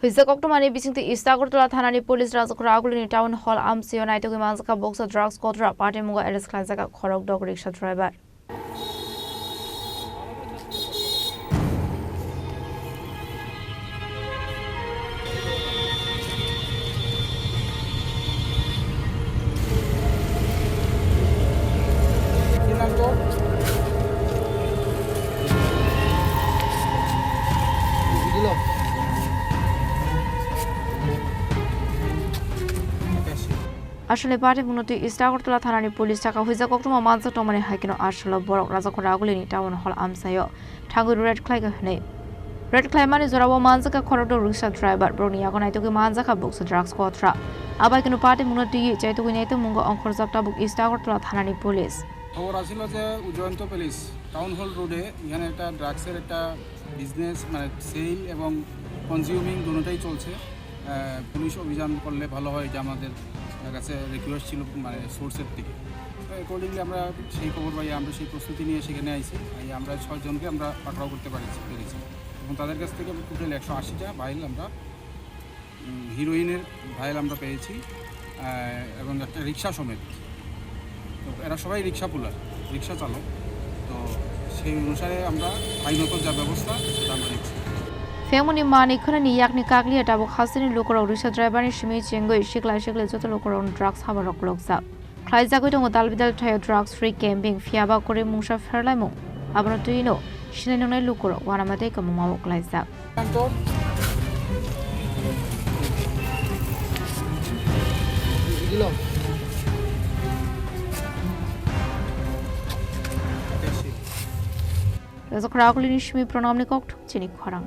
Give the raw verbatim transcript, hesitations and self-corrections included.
Huijak koktwmani bisingtwi East Agartala thanani police Rajakhor Agulini Town Hall amchaio naitugwi manjakha boksa drugs kothra patimungo arrest khlaijak khorokdok rickshaw driver. Asole party mungno twi East Agartala thanani police saka huijak koktwma manjak tongmani hai kheno asolo borok Rajakhor Agulini Town Hall amchaio thangwi raid khlaikha hwnwi. Raid khlaimani jorao manjakha khorokdok rickshaw driver, borokni yago naitugwi manjakha boksa drugs kothra. Abai kheno party mungno twiwi chaitugwi naitok mungo ongkhorjak tabuk East Agartala thanani police. খবর আসিল যে উজয়ন্ত palace town hall রোডে এখানে একটা ড্রাগসের একটা বিজনেস, মানে সেল এবং কনজিউমিং দুটোটাই চলছে। আহ, পুলিশ অভিযান করলে ভালো হয়, এটা আমাদের কাছে রিকোয়েস্ট ছিল, মানে সোর্সের থেকে। তো অ্যাকর্ডিংলি আমরা সেই খবর পাই, আমরা সেই প্রস্তুতি নিয়ে সেখানে আইছি। এই আমরা ছয়জনকে আমরা পাকড়াও করতে পারেছি, পেরেছি। এবং তাদের কাছ থেকে টোটাল একশো আশিটা ভাইল আমরা, উম, হিরোইনের ভাইল আমরা পেয়েছি, আহ, এবং একটা রিক্সা সমেত। তো এরা সবাই রিক্সা পুলার, রিক্সা চালক। তো সেই অনুসারে আমরা আইনত যা ব্যবস্থা, সেটা আমরা নিচ্ছি। Phengmani manwi khwnani yakni kakliya tabuk hasteni lukurok rickshaw driver ni simi chengwi siklai siklai joto lukurokno drugs habarok lokjak. Khlaijagwi tongo dal bidal thaio drugs free camping, phiyaba kwrwi mungsa pherlaimung. Abono twino sinai nungnai lukurok uanama tei kwbangma o klaijak. Rajakhor Agulini simi Pranamni kokthok chini khorang.